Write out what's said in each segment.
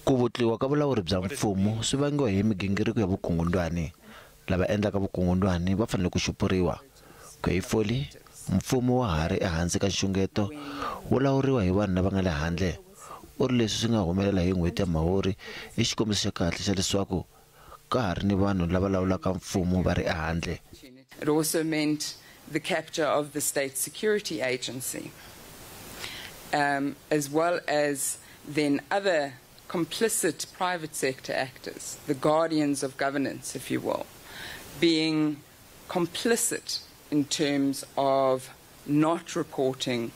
Ku vutliwa ka vulawuri bya mfumo swi vangiwa hi migingiriko ya vukungundwani. Lava endlaka vukungundwani va fanele ku xupuriwa. Ku ya hi Foley, mfumo wa ha ri ehansi ka nxungeto wo lawuriwa hi vanhu lava nga le handle. U ri leswi swi nga humelela hi n'hweti ya Mhawuri i xikombiso xa kahle xa leswaku ka ha ri ni vanhu lava lawulaka mfumo va ri ehandle. It also meant the capture of the State Security Agency, as well as then other complicit private sector actors, the guardians of governance, if you will, being complicit in terms of not reporting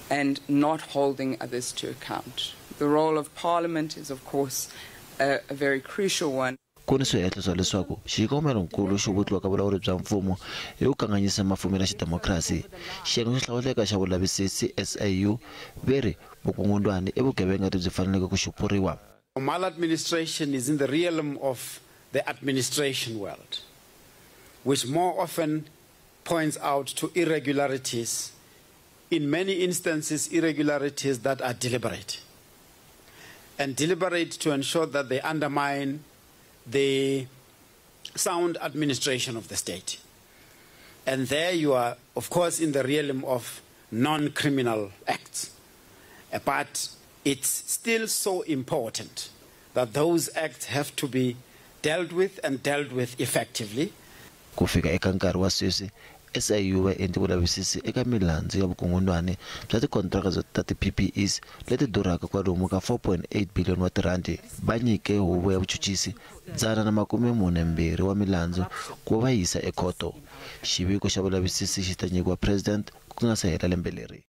and not holding others to account. The role of Parliament is, of course, a very crucial one. Ku ni swihehlo swa leswaku xikongomelonkulu xo vutliwa ka vulawuri bya mfumo i ku kanganyisa mafumelo ya xidemokirasi. Xiyenge xo hlawuleka xa vulavisisi, SIU, ve ri vukungundwani i vugevenga lebyi faneleke ku xupuriwa. Maladministration is in the realm of the administration world, which more often points out to irregularities, in many instances irregularities that are deliberate, and deliberate to ensure that they undermine the sound administration of the state. And there you are, of course, in the realm of non-criminal acts. But it's still so important that those acts have to be dealt with and dealt with effectively. Ku fika eka nkarhi wa sweswi, SIU va endli vulavisisi eka milandzu ya vukungundwani bya tikontiraka ta ti-PPEs leti durhaka kwalomu ka 4.8 billion wa tirhandi. Va nyike huvo ya vuchuchisi 142 wa milandzu ku va yisa ekhoto. Xiviko xa vulavisisi xi ta nyikiwa president ku nga se hela lembe leri.